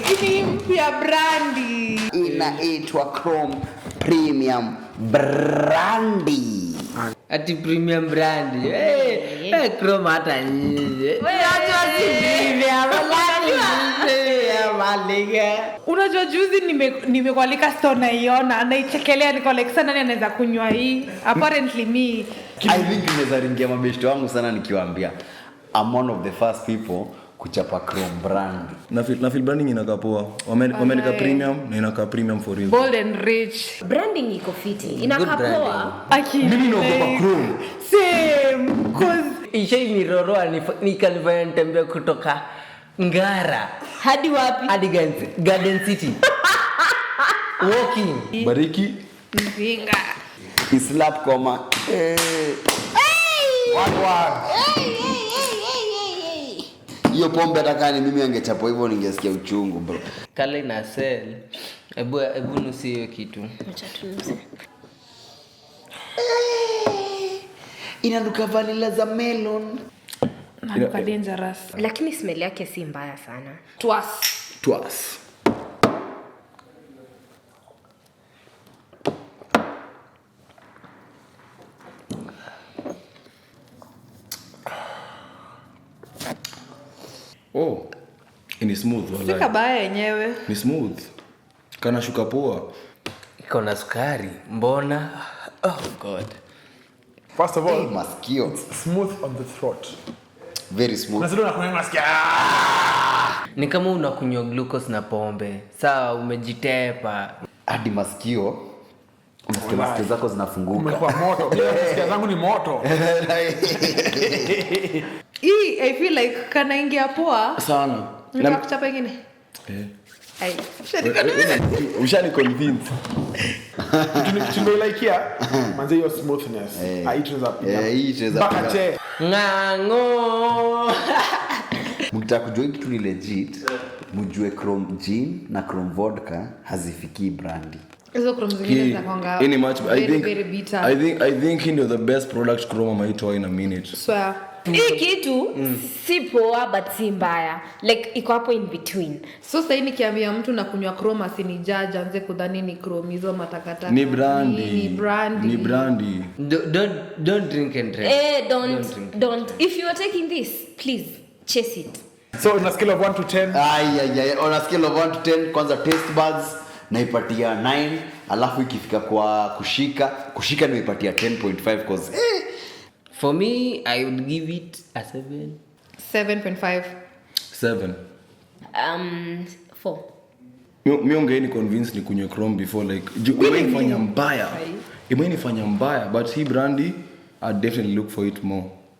Hii ni mpya brandy. Inaitwa Chrome Premium Brandy. Ati premium brand. Hey, hey, Chrome hata nyinyi. Unajua si premium, premium malika. Unajua juzi nimekualika store naiona, naichekelea niko like sana nani anaweza kunywa hii? Apparently me. I think nimeweza ringia mabeshte wangu sana nikiwaambia I'm one of the first people kuchapa Chrome brand. Na feel branding inakaa poa. Wameandika Walai. premium na inakaa premium for real. Bold and rich. Branding iko fiti. Inakaa branding. poa. Aki. Mimi naogopa Chrome. Same. Cause Ishainiroroa nikanifanya nitembee kutoka Ngara Hadi wapi? hadi Garden City. Walking. Bariki. mzinga. Islap koma. Eh. One word. Hiyo pombe hata kama ni mimi angechapwa hivyo ningesikia uchungu bro. Kale na sell. Ebu nusie hiyo kitu. Acha tunuse. Inanuka vanilla za melon. Nanuka dangerous. Lakini smell yake si mbaya sana. Twas. Twas. Oh, ni smooth Si walai. kabaya yenyewe. Ni smooth. Kana shuka poa. Iko na sukari. Mbona? Oh God. First of all, Hey, masikio. smooth on the throat. Very smooth. Na sio unakunywa unasikia. Ni kama unakunywa glucose na pombe. Sawa, umejitepa. Hadi masikio. Unasikia masikio zako zinafunguka. Umekuwa moto. Mimi nasikia zangu ni moto. Hii I feel like kanaingia poa. Sana. Nataka kuchapa ingine. Eh. Ai. Ushani convince. Tumeilaikia manze hiyo smoothness. Ah, hii tunaweza piga. Eh, hii tunaweza Mpaka piga. che. Ng'ang'o. Mkitaka kujua hii kitu ni legit, mjue Chrome gin na Chrome vodka hazifikii brandi. Hizo Chrome zingine zinakuanga Any much I very, think very bitter. I think hii ndio the best product Chrome ameitoa in a minute. Swear. Hii kitu si poa but si mbaya. Like iko hapo in between. So sasa nikiambia mtu na kunywa Chrome asinijudge anze kudhani ni Chrome hizo matakataka. Ni brandi. Ni brandi. Ni brandi. Don't drink and drive. Don't drink and don't. If you are taking this, please chase it. So on a scale of 1 to 10, Ai, ai, ai, on a scale of 1 to 10, kwanza taste buds naipatia 9, alafu ikifika kwa kushika nimeipatia 10.5 cause For me, I would give it a 7. 7.5. 7. 4. Mi ungeini convince ni kunywe Chrome before like imenifanya mbaya. Imenifanya mbaya but hii brandi I definitely look for it more.